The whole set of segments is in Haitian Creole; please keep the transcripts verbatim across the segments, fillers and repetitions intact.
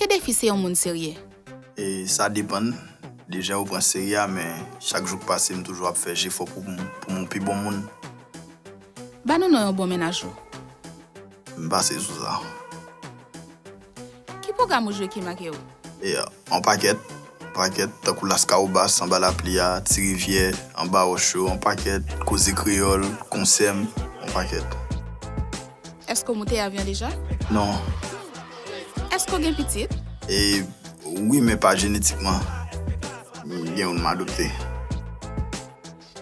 Defi se yon moun serye? E sa depann de jan ou pran serye a, men chak jou k pase, m toujou ap fè jefò pou m, pou m yon pi bon moun. Ba nou non yon bon mennaj ou. M pase sou sa. Ki pwogram ou jwe ki make w? E, yon pakèt, yon pakèt, tankou Las Caobas, Anba Lapli a, Ti Rivyè, Anba Wòch yo, yon pakèt, Koze Kreyòl, Konsèm, yon pakèt. Èske w moute avyon deja? Non. Èske w gen pitit? E, wi, men pa jenetikman. M gen youn m adopte.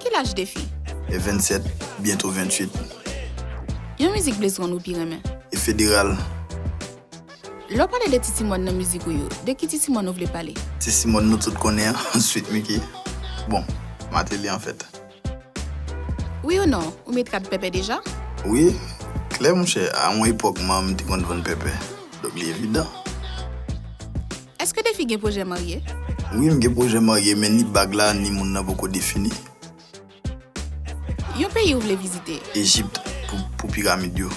Ki laj Defi? E vennsèt, byento ventuit. Yon mizik Blaze One ou pi renmen? E Federal. Lè w pale de Ti Simòn nan mizik ou yo, de ki Ti Simòn ou vle pale? Ti Simòn nou tout konnen an, Sweet Micky. Bon, Martelly anfèt. Wi ou non, ou met rad pèpè deja? Wi, klè monchè, a yon epòk manman m te konn vann pèpè. Donk li evidan. Èske Defi gen pwojè marye? Wi, m gen pwojè marye, men ni bag la, ni moun nan poko defini. Yon peyi ou vle vizite? Ejipt, pou, pou piramid yo.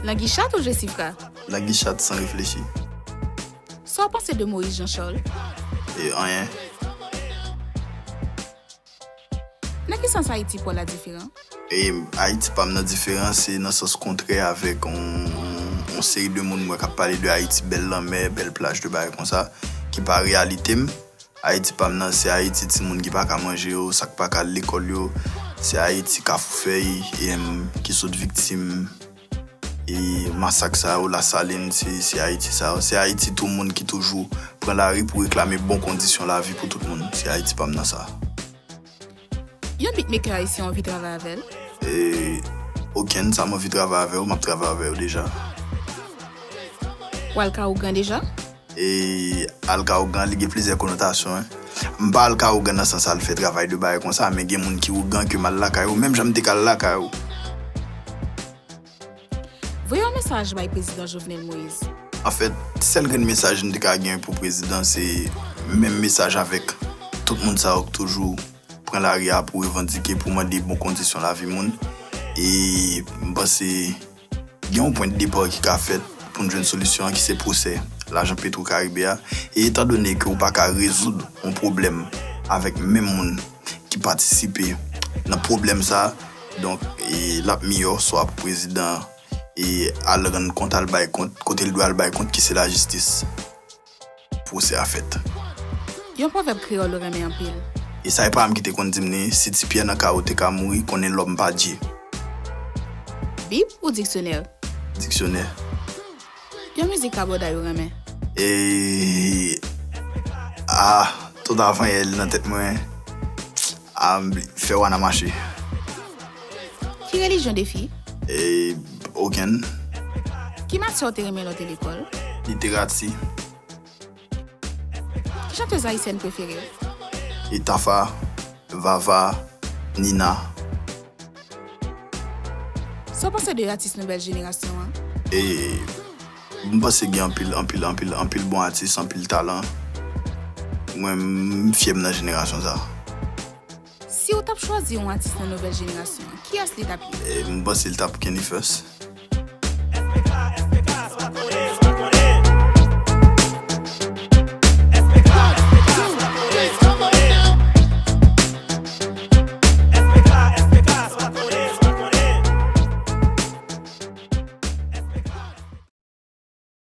Langi chat ou jwe sifra? Langi chat san reflechi. Sa w panse de Moïse Jean Charles? E anyen. Nan ki sans Ayiti pa w la diferan? E Ayiti pa m nan diferan, se nan sans kontrè avèk on, on, on seri de moun m wè k ap pale de Ayiti, bèl lanmè, bèl plaj, de bagay konsa, ki pa reyalite m. Ayiti pa m nan, se Ayiti timoun ki pa ka manje yo, sa k pa ka al lekòl yo, se Ayiti Kafou Fèy, e, m, ki sot viktim, e, masak sa yo, Lasalin, se, se Ayiti sa yo. Se Ayiti tou moun ki toujou pran lari pou reklame bon kondisyon lavi pou tout moun. Se Ayiti pa m nan sa. Yon beatmaker ayisyen w anvi travay avè l? E, okenn, sa m anvi travay avè yo, m ap travay avè yo deja. W al ka ougan deja? E al ka ougan, li gen plizyè konotasyon, en. M pa al ka ougan nan sans al fè travay de bagay konsa, men gen moun ki ougan ke m al lakay yo, menm jan m te ka al lakay yo. Voye yon mesaj bay Prezidan Jovenel Moïse. Anfèt, sèl grenn mesaj m te ka gen pou prezidan, se menm mesaj avèk tout moun sa yo k toujou pran lari a pou revandike, pou mande bon kondisyon lavi moun. E m panse gen yon pwen de depa ki ka fèt pou n jwenn solisyon an, ki se pwosè lajan Petro Karibe a. E etan done ke w pa ka rezoud yon pwoblèm avèk menm moun ki patisipe nan pwoblèm sa a, donk, e, l ap miyò swa pou prezidan an, e, al rann kont, al bay kont, kote l dwe al bay kont, ki se lajistis. Pwosè a fèt. Yon pwovèb kreyòl ou renmen anpil? E sa e paran m ki te konn di m li, si ti pyè nan kawo te ka mouri, konnen lòm pa Dye. Bib ou diksyonè? Diksyonè. Yon mizik Rabòday ou renmen? E, a, tout avan yè li nan tèt mwen, a, m fè wana mache. Ki relijyon Defi? E, okenn. Ki matyè w te renmen lè w te lekòl? Literati. Ki chantèz ayisyèn prefere w? E Tafa, Vava, Nina. Sa w panse de atis nouvèl jenerasyon an? E, m panse gen anpil, anpil, anpil, anpil bon atis, anpil talan. Mwen, m fyè m nan jenerasyon sa. Si w t ap chwazi yon atis nan nouvèl jenerasyon an, kiyès li t ap ye? E, m panse li t ap Kenny First.